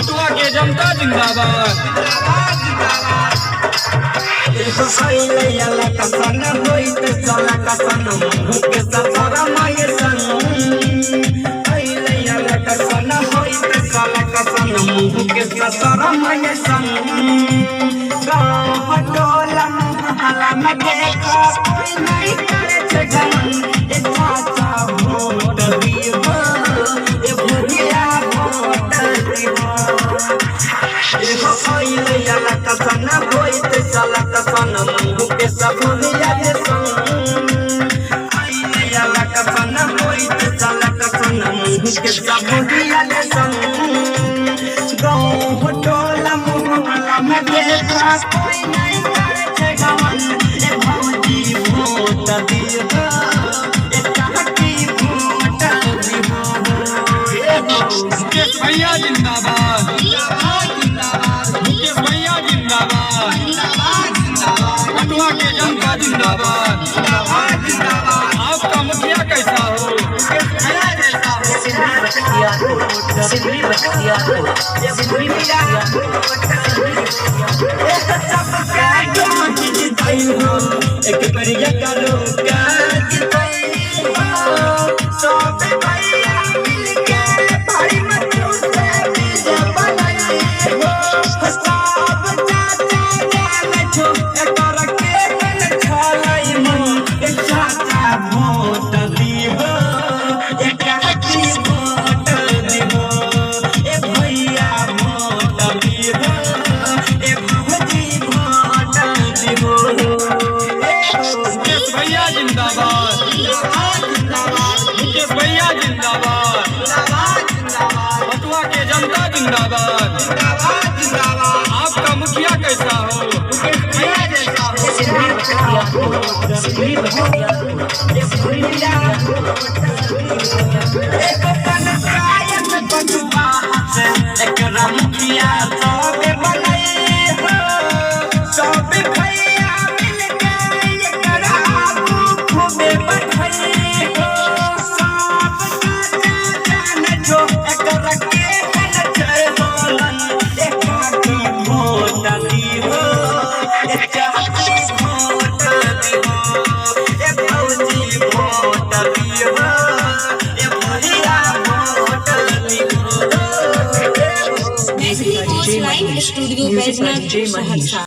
बटुआ के जनता जिंदाबाद। मुकेश भैया जिंदाबाद। मुकेश भैया जिंदाबाद। बटुआ के जनता जिंदाबाद। आपका मुखिया कैसा हो? सिमरी बख्तियारपुर, सिमरी बख्तियारपुर, सिमरी बख्तियारपुर, एक बरिया करो काज सब भैया मिलके भाई मजनू से बीज बनाई हो। सब चाचा जान छो एकर के मन छलई मन। ए चाचा वोट दीहो, ए काकी वोट दीहो, ए भैया वोट दीहो, ए भौजी वोट दीहो। मुकेश भैया जिंदाबाद। मुकेश भैया जिंदाबाद। बटुआ के जनता जिंदाबाद। आपका मुखिया कैसा हो? सिमरी बख्तियारपुर, सिमरी बख्तियारपुर, सिमरी बख्तियारपुर। एक पंचायत बटुआ से एकरा मुखिया सब बनई हो। सब भैया मिलके एकरा खूबे बढ़ई हो। सब चाचा जान जो एकरा के हन जय बोलन। एका की वोट दीहो, ए चाची वोट दीहो, ए भौजी वोट दीहो, ए भैया vote दीहो। Maithili Music by post DJ live Manish. Studio Music by Baijnath DJ Manish. Saharsa.